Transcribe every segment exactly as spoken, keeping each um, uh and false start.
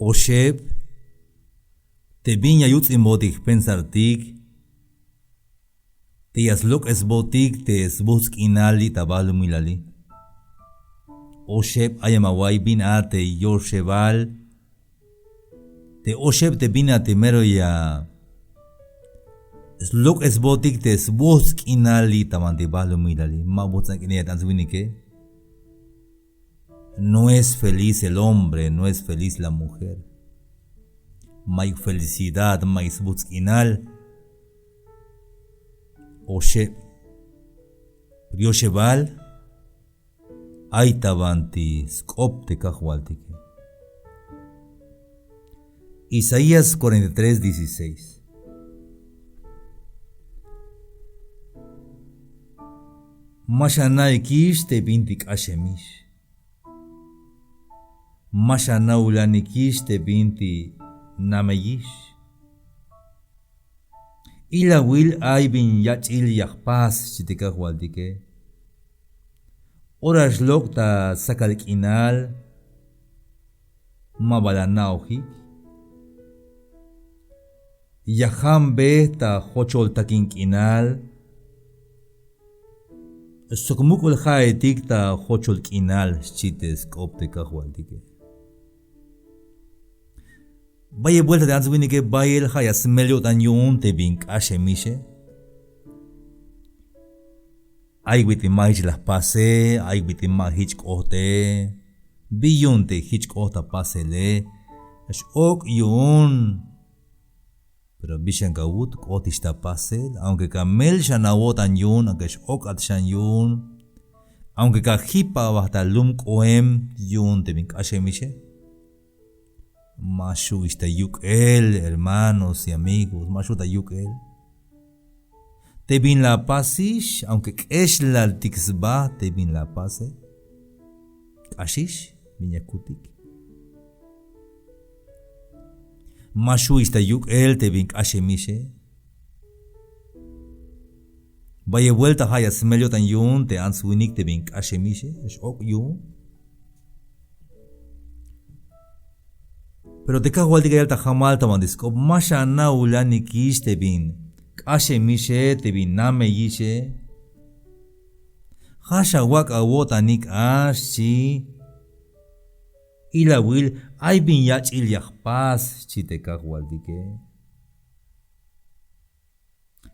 Oxeb te bin ya yuts'inbotik jpensartik te ya slok'esbotik te sbujtsk'inal li' ta balumilali. Oxeb, ay ma awa'iy bin a te yoxebal te oxeb te bin a te mero ya slok'esbotik te sbujtsk'inal li' ta banti balumilali. Ma bujts'an k'inal ya te ants winike. No es feliz el hombre, no es feliz la mujer. Mayuk felicidad, mayuk sbujtsk'inal. Oxeb, yoxebal ay ta banti sk'op te Kajwaltike. Isaías cuarenta y tres dieciséis. Ma xana'ikix te binti k'axemix. Ma xana'ulanikix te binti nameyix. Ilawil ay bin yach'il ya jpas, xchi te Kajwaltike. Ora xlok' ta sakal k'inal, ma bal ana'ojik. Ya jambe ta jochol takin k'inal sok muk'ul ja'etik ta jochol k'inal, xchi te sk'op te Kajwaltike. Bayel buelta te ants winike, bayel ja' ya smel yo'tan yu'un te bin k'axemixe. Ay bit'il ma jich la jpase, ay bit'il ma jich k'ojte. Bi yu'un te jich k'ojt ta pasele? X-ok' yu'un. Pero bi xan kawut, k'otix ta pasel, aunque ka mel xan awo'tan yu'un, aunque x-ok'at xan yu'un, aunque ka jip aba ta lum k'oem yu'un te bin k'axemixe. Ma xju'ix ta yuk'el, hermanos y amigos, ma xju' ta yuk'el. Te bin la apasix, aunque k'exlaltik sba te bin la apase, k'axix bin ya kutik. Ma xju'ix ta yuk'el te bin k'axemixe. Bayel buelta ja' ya smel yo'tan yu'un te ants winik te bin k'axemixe, x-ok' yu'un. Pero te Kajwaltike ya yal ta jamal ta banti sk'op: ma xana'ulanikix te bin k'axemixe, te bin nameyixe. Ja' xawak' awo'tanik a, xchi. Ilawil ay bin yach'il ya jpas, xchi te Kajwaltike.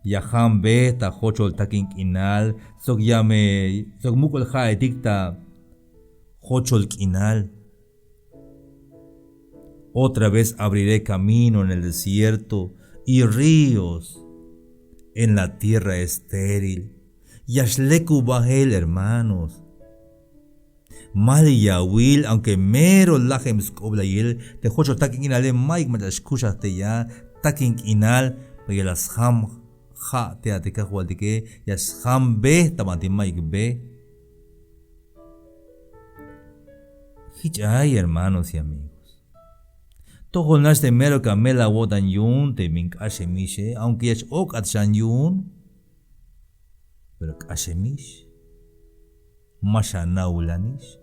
Ya jambe ta jochol takin k'inal sok ya me, sok muk'ul ja'etik ta jochol k'inal. Otra vez abriré camino en el desierto y ríos en la tierra estéril. Ya xlekub bael, hermanos. Mali ya awil, aunque mero lajem sk'oblal yilel te jochol takin k'inale, mayuk mach'a xkuxaj te ya takin k'inal, pero ya la sjam ja' te a te Kajwaltike, ya sjam be ta banti mayuk be. Jich ay, hermanos y amigos. Tojol nax te mero ka mel awo'tan yu'un te bin k'axemixe, aunque ya x-ok'at xan yu'un, pero k'axemix. Ma xana'ulanix.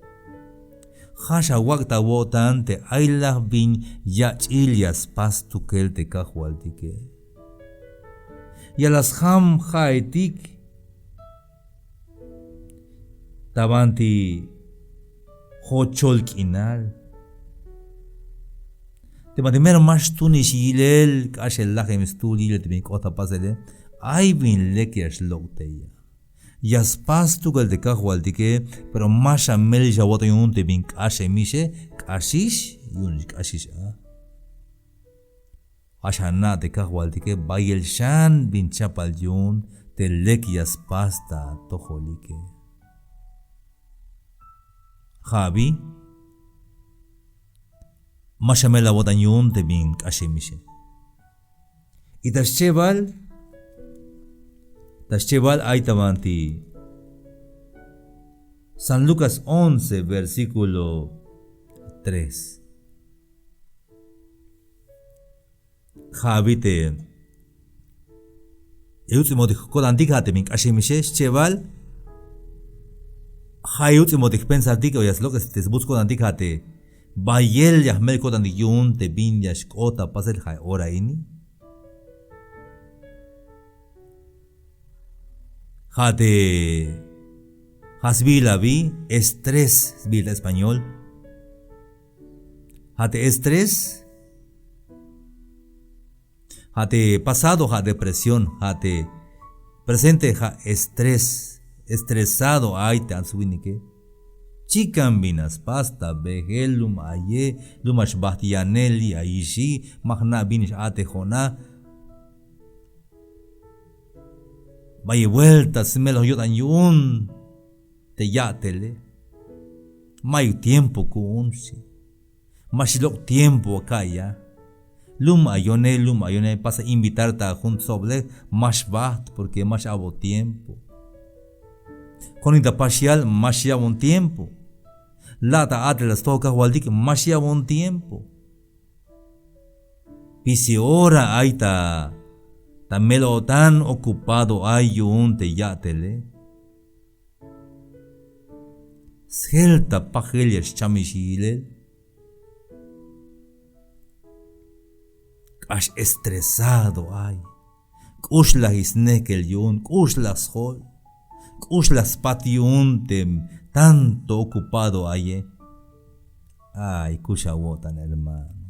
Ja' xawak' ta awo'tan te ay laj bin yach'il ya spas stukel te Kajwaltike. Ya la sjam ja'etik ta banti jochol k'inal. Te banti mero ma xtunix yilel, k'axel lajem stul yilel te bin k'ot ta pasele, ay bin lek ya xlok' tey a. Ya spas stukel te Kajwaltike, pero ma xamelix awo'tan yu'un te bin k'axemixe, k'axix, yu'unix k'axix a. Ja' xana' te Kajwaltike, bayel xan bin chapal yu'un te lek ya spas ta atojolike. Ja' abi, ma xamel awo'tan yu'un te bin k'axemixe. Y ta schebal, ta schebal ay ta banti San Lucas once, versículo tres. Ja' abi te ya yuts'inbotik ko'tantik ja' te bin k'axemixe, schebal. Ja' ya yuts'inbotik jpensartik o ya slok' este sbuts ko'tantik ja' te Bayel ya jmel ko'tantik yu'un te bin ya xk'ot ta pasel ja' ora ini. Ja' te ja' sbiil abi, estrés sbiil ta español. Ja' te estrés, ja' te pasado ja' depresión, ja' te presente ja' estrés, estresado ay te ants winike. Chikan bin a spas ta bejel, lum aye, lum a xbajt yanel li' ayixi, ma jna' bin x-a'tejon a. Bayel vuelta smeloj yo'tan yu'un te ya'tele. Mayuk tiempo ku'un xchi. Ma xlok' tiempo aka'ya. Lum ayone, lum ayone, pasa invitar ta jun tsoblej, ma xbajt porque ma x-a'bot tiempo. Konik ta paxial, ma xya'bon tiempo. La' ta a'tel ta stojol kajwaltik, ma xya'bon tiempo. Pisil ora ay ta, ta mel-o'tan ocupado ay yu'un te ya'tele. Sjel ta pajel ya xchamix yilel. K'ax estresado ay. K'uxlaj snejkel yu'un, k'uxlaj sjoy, k'uxlaj spat yu'un te tanto ocupado aye. Ay, kux awo'tan hermano.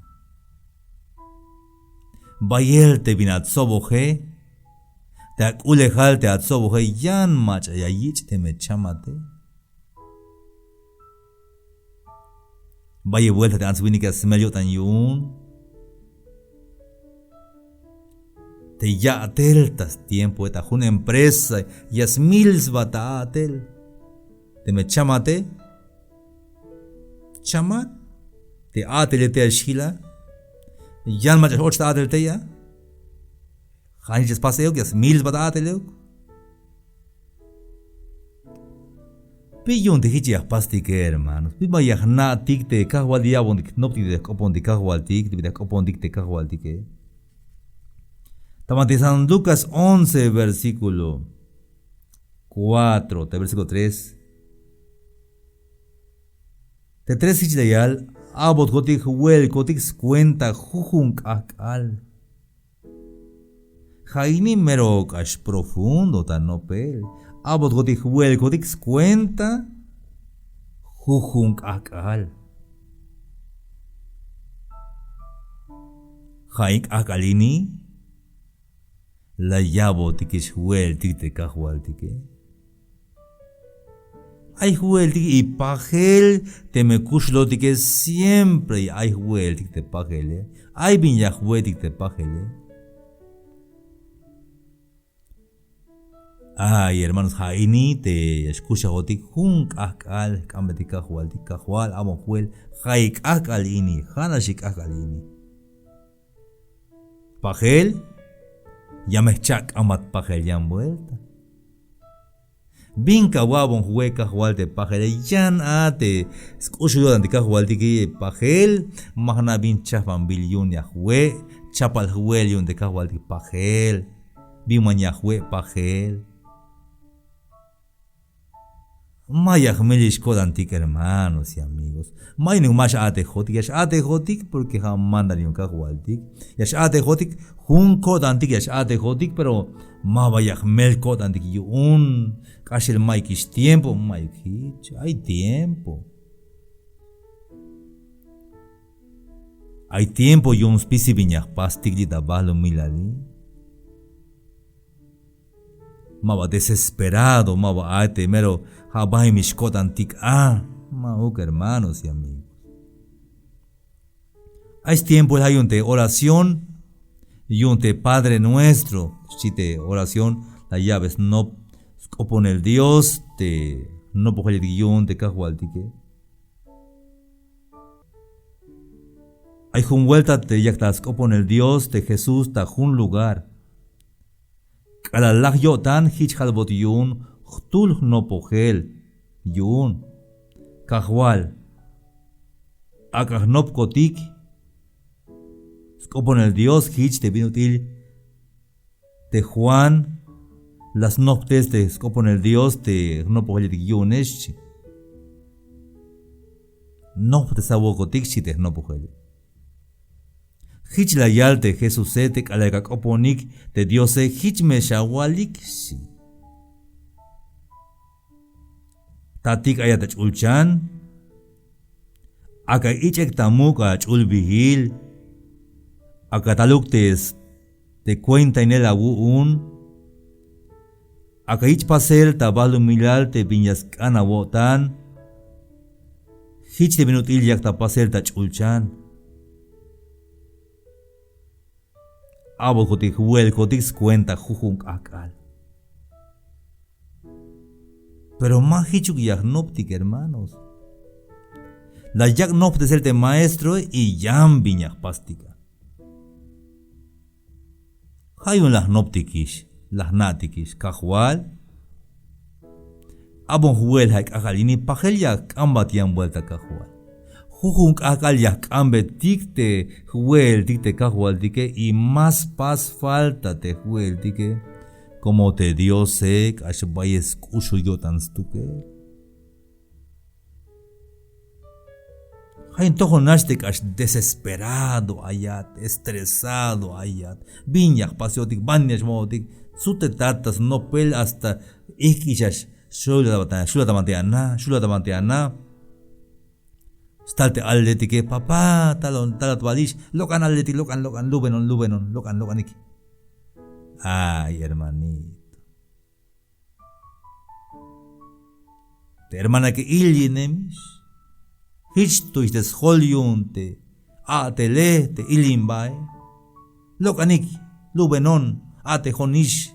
Bayel te bin atsoboje, te ak'ulejal te atsoboje, yan mach'a ya yich' teme chamate. Bayel vuelta te ants winike ya smel yo'tan yu'un. Te ya'tel ta stiempoe, ta jun empresa ya smil sba ta a'tel. Teme chamate, chamat. Te a'tele tey ya xjil a. Yan mach'a x-och ta a'tel tey a. Ja' nix ya spas euk, ya smil sba ta a'tel euk. Pi yu'un te jich ya jpastike hermanos, pi ma ya jna'tik te kajwal ya ya'bontik jnoptik te jk'opontik kajwaltik, te bin ya jk'opontik te kajwaltike. Ta banti San Lucas once versículo cuatro, te versículo tres. Te tres jich la yal: a'botkotik jwe'elkotik skuenta jujun k'ajk'al. Ja' ini mero k'ax profundo ta nopel. A'botkotik jwe'elkotik skuenta jujun k'ajk'al. Ja' in k'ajk'al ini la ya'botikix jwe'eltik te kajwaltike. Ay jwe'eltik y pajel, teme kuxlotike siempre ay jwe'eltik te pajele. Ay bin ya jwe'eltik te pajele. Ay hermanos, ja' ini te ya xkuxajotik jun k'ajk'al jk'ambetik kajwaltik, kajwal, a'bon jwe'el, ja' i k'ajk'al ini, ja'nax i k'ajk'al ini. Pajel ya me jcha'k'ambat pajel yan vuelta. Bin ka awa'bon jwe' kajwal te pajele, yan a te sk'uxul yo'tan te kajwaltike pajel, ma jna' bin chajbanbil yu'un ya jwe', chapal jwe'el yu'un te kajwaltik pajel. Bin wan ya jwe' pajel. Ma ya jmilix ko'tantik hermanos y amigos. Ma yu'unuk ma x-a'tejotik, ya x-a'tejotik porque ja' mandan yu'un kajwaltik. Ya x-a'tejotik jun ko'tantik, ya x-a'tejotik, pero ma ba ya jmel ko'tantik yu'un. K'axel mayukix tiempo, mayuk jich, ay tiempo. Ay tiempo yu'un spisil bin ya jpastik li' ta balumilali. Ma ba desesperado, ma ba ay te mero ja' baemix ko'tantik a. Ma'uk hermanos y amigos. Ay stiempoil ja' yu'un te oración, yu'un te Padre Nuestro, xchi te oración la ya'be snop sk'oponel Dios te jnopojeletik yu'un te kajwaltike. Ay jun vuelta te yak ta sk'oponel Dios te Jesús ta jun lugar. K'alal laj yo'tan jich jalbot yu'un jtul jnopojel yu'un: Kajwal, ak'a jnopkotik sk'oponel Dios. Jich te bin ut'il te Juan la snoptes te sk'oponel Dios te jnopojeletik yu'une, xchi. Nojptesawok'otik, xchi te jnopojele. Jich la yal te Jesuse: te k'alal ya ak'oponik te Diose, jich me xawalik, xchi. Tatik ayat ta ch'ulchan, ak'a ich'ek ta muk' ach'ulbijil, ak'a taluk te s- te kuentainel awu'un, ak'a yich' pasel ta balumilal te bin ya sk'an awo'tan, jich te bin ut'il yak ta pasel ta ch'ulchan. A'bokotik jwe'elkotik skuenta jujun k'ajk'al. Pero ma jichuk ya jnoptik, hermanos. La yak' noptesel te maestro y yan bin ya jpastik a. Ja' yu'un la jnoptikix, la jna'tikix: Kajwal, a'bon jwe'el ja' k'ajk'al ini, pajel ya jk'ambat yan vuelta, Kajwal. Jujun k'ajk'al ya jk'ambetik te jwe'eltik te Kajwaltike, y más pas falta te jwe'eltike, como te Diose k'ax bayel sk'uxul yo'tan stukel. Ja' yu'un tojol nax te k'ax desesperado ayat, estresado ayat. Bin ya jpas yo'tik, ban ya xmojotik. Sutetat ta snopel, hasta ijk'ix ya xulataman te ana, xulataman te ana. Stal te aleletike: Papá, talon, talat balix, lok'an alelet, lok'an, lok'an, lubenon, lubenon, lok'an, lok'anik. Ay, hermanito. Te hermanake, ilinemix. Jich tu'ix te sjol yu'un te a'tele, te ilimbae. Lok'anik, lubenon, a'tejonix.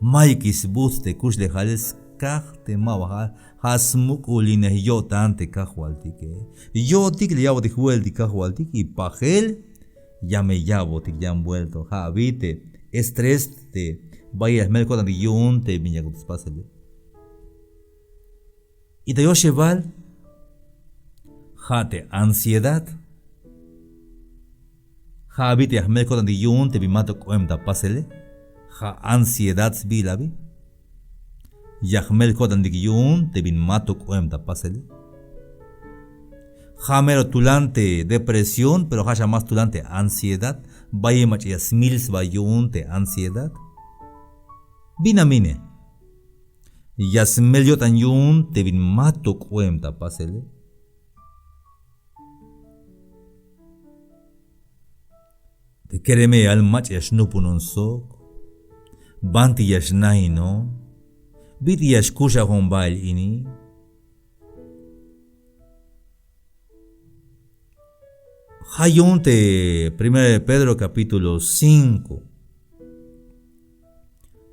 Mayukix sbuts te kuxlejale, skaj te ma ba ja' smuk'ulinej yo'tan te Kajwaltike. Yo'tik la ya'botik jwe'eltik Kajwaltik, y pajel ya me ya'botik yan vuelta. Ja' abi te estrés te bayel ya jmel ko'tantik yu'un te bin yak'botik spasele. Y ta yoxebal ja' te ansiedad. Ja' abi te ya jmel ko'tantik yu'un te bin ma to k'oem ta pasele. Ja' ansiedad sbiil abi. Ya jmel ko'tantik yu'un te bin ma to k'oem ta pasele. Ja' mero tulan te depresión, pero ja' xa más tulan te ansiedad. Bayel mach'a ya smil sba yu'un te ansiedad. Bin a mine. Ya smel yo'tan yu'un te bin ma to k'oem ta pasele. Te keremeyal mach'a ya xnupunon sok. Banti ya xnainon. Bit'il ya xkuxajon bael ini. Ja' yu'un te primera de Pedro capítulo cinco,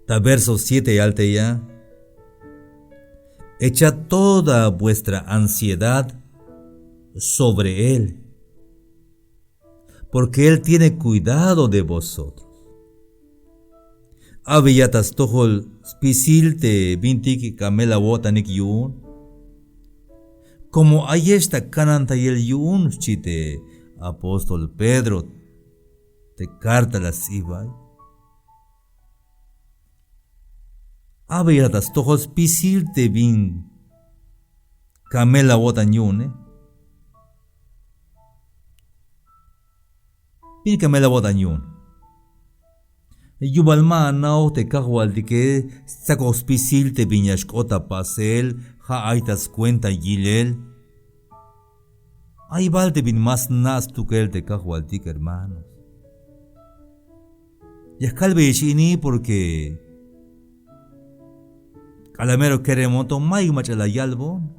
ta verso siete ya yal te ya: Echad toda vuestra ansiedad sobre él, porque él tiene cuidado de vosotros. Abeya ta stojol spisil te bintik kamel awo'tanik yu'un. Como ayex ta kanantayel yu'un, xchi te apóstol Pedro te carta la sts'ibay. Abeya ta stojol spisil te bin kamel awo'tan yu'une. Bin kamel awo'tan yu'un. Yubal ma ana'oj te Kajwaltike stsakoj spisil te bin ya xk'ot ta pasel, ja' ay ta scuenta yilel. Ay bal te bin ma sna' stukel te Kajwaltik, hermanos. Ya jkalbeyex ini porque k'alal mero keremon to mayuk mach'a la yalbon.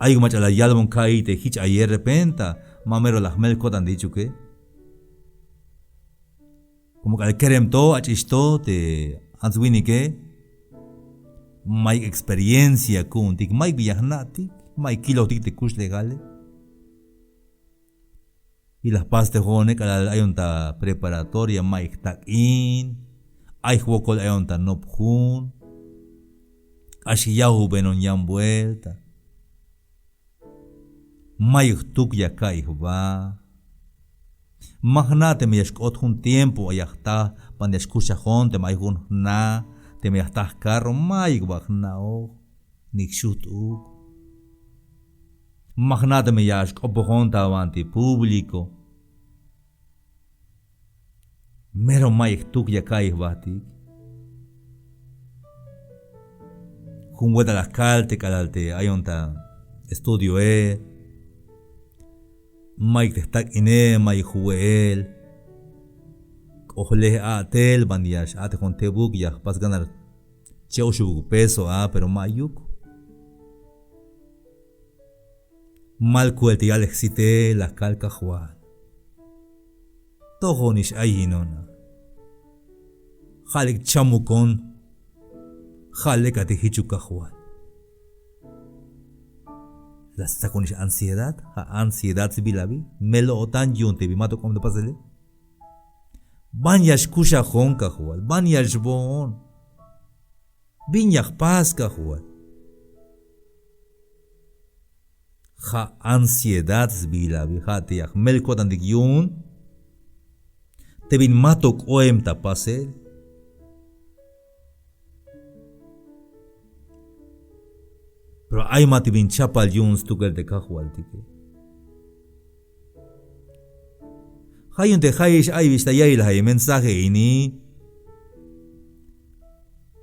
Ayuk mach'a la yalbon ka'iy te jich ayer repenta, ma mero la jmel ko'tan te jichuke. Como k'alal kerem to, ach'ix to te ants winike, mayuk experiencia ku'untik, mayuk bin ya jna'tik, mayuk kilojtik te kuxlejale. Y la jpas te jo'one k'alal ayon ta preparatoria, mayuk jtak'in, ay jwokol ayon ta nop jun, k'ax yajubenon yan vuelta. Mayuk jtuk ya ka'iy jba. Ma jna' teme ya xk'ot jun tiempo ya jta, banti ya xkuxajon, teme ay jun jna, teme ya jta jcarro, mayuk ba jna'oj. Ni jxujt uuk. Ma jna' teme ya xk'opojon ta banti público. Mero mayuk jtuk ya ka'iy jbatik. Jun buelta la jkal te k'alal te ayon ta estudioe. Mayuk te jtak'ine, mayuk jwe'el. K'ojlej a'tel, ban ya x-a'tejon tebuk, ya jpas ganar che oxebuk peso a, pero mayuk. Mal kuel te yalej site, la jkal Kajwal. Tojonix ayinon a. Ja' lek chamukon. Ja' lek a te jichuk Kajwal. La stsakonix ansiedad, ja' ansiedad sbiil abi. Mel-o'tan yu'un te bin mato k'oem ta pasele. Ban ya xkuxajon Kajwal, ban ya xboon. Bin ya jpas Kajwal. Ja' ansiedad sbiil abi, ja' te ya jmel ko'tantik yu'un te bin mato k'oem ta pasel. Pero ay ma te bin chapal yu'un stukel te Kajwaltike. Ja' yu'un te jayix aybix ta ya'ilal a mensaje ini.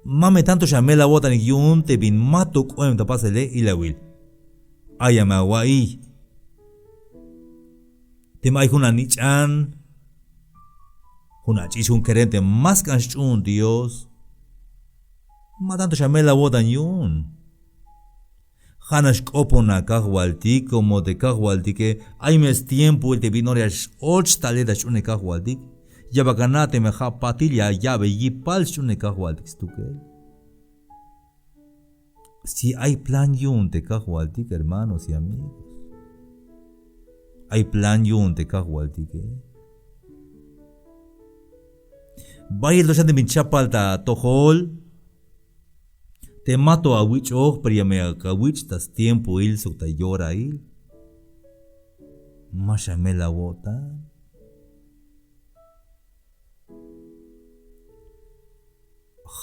Ma me tanto xamel awo'tanik yu'un te bin mato k'oem ta pasele, ilawil. Aya me awa'iy. Teme ay jun anich'an, jun ach'ix, jun kerem te ma sk'an sch'uun Dios, ma tanto xamel awo'tan yu'un. Ja'nax k'opon a Kajwaltik, como te Kajwaltike ay me stiempoil te bin ora ya x-och talel ta sch'uunel Kajwaltik. Ya bal ana' teme ja' patil ya ya'be yipal sch'uunel Kajwaltik stukel. Si ay plan yu'un te Kajwaltik, hermanos y amigos. Ay plan yu'un te Kajwaltike. Bayel to xan te bin chapal ta atojol. Te mato awich'oj, pero ya me awich' ta stiempoil sok ta yorail. Ma xamel awo'tan.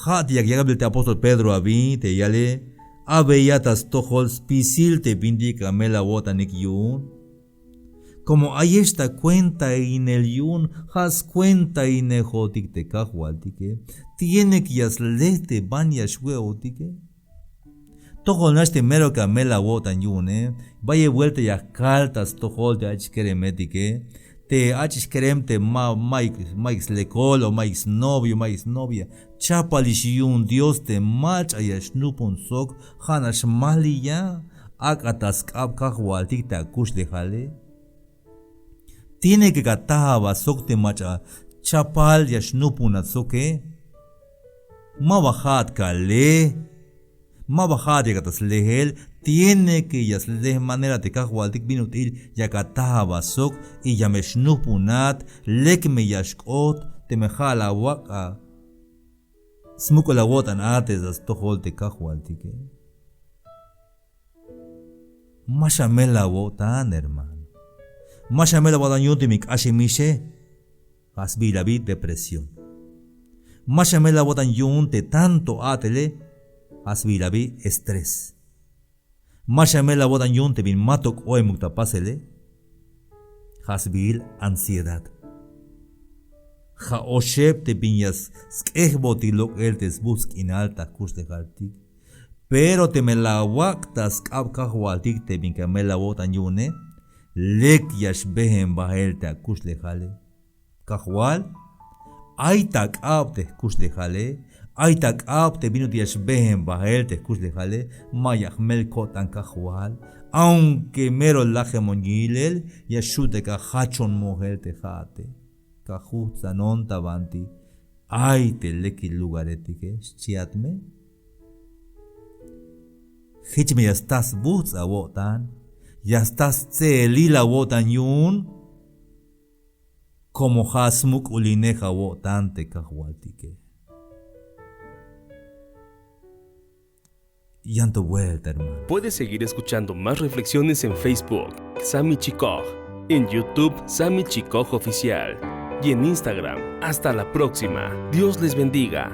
Ja' te yak yak'abil te apóstol Pedro abi te yale, abeya ta stojol spisil te bintik amel awo'tanik yu'un. Como ayex ta kuentainel yu'un, ja' skuentainejotik te Kajwaltike. Tiene que ya sle te ban ya xwe'otike. Tojol nax te mero ka mel awo'tan yu'une. Bayel buelta ya jkal ta stojol te ach'ix keremetike, te ach'ix kerem te ma, mayuk, mayuk slekol o mayuk snovio, mayuk snovia. Chapalix yu'un Dios te mach'a ya xnupun sok, ja'nax maliya. Ak'a ta sk'ab Kajwaltik te akuxlejale. Tiene que ka taj aba sok te mach'a chapal ya xnupunat soke. Ma ba ja'at ka le. Ma ba ja'at yakat ta sleel. Tiene que ya sle manera te Kajwaltik bin ut'il ya ka taj aba sok y ya me xnupunat, lek me ya xk'ot, teme ja'al awak' a smuk'ul awo'tan a te stojol te Kajwaltike. Ma xamel awo'tan, hermano. Ma xamel awo'tan yu'un te bin k'axemixe. Ja' sbiil abi depresión. Ma xamel awo'tan yu'un te tanto a'tele. Ja' sbiil abi estrés. Ma xamel awo'tan yu'un te bin mato k'oemuk ta pasele. Ja' sbiil ansiedad. Ja' oxeb te bin ya sk'ejbotik lok'el te sbujts' k'inal ta jkuxlejaltik. Pero teme la awak' ta sk'ab Kajwaltik te bin ka mel awo'tan yu'une, lek ya xbeen bael te akuxlejale. Kajwal, ay ta k'ab te jkuxlejale, ay ta k'ab te bin ut'il ya xbeen bael te jkuxlejale, ma ya jmel ko'tan Kajwal, aunque mero lajemon yilel, ya xu' te ka jachon mojel te ja'ate. Ka jujtsanon ta banti ay te lekil lugaretike, xchiat me. Jich me ya sta sbujts' awo'tan, ya sta stse'elil awo'tan yu'un, como ja' smuk'ulinej awo'tan te Kajwaltike. Yan to vuelta, hermano. Puedes seguir escuchando más reflexiones en Facebook, Sami Chikoj, en YouTube, Sami Chikoj Oficial, y en Instagram. Hasta la próxima. Dios les bendiga.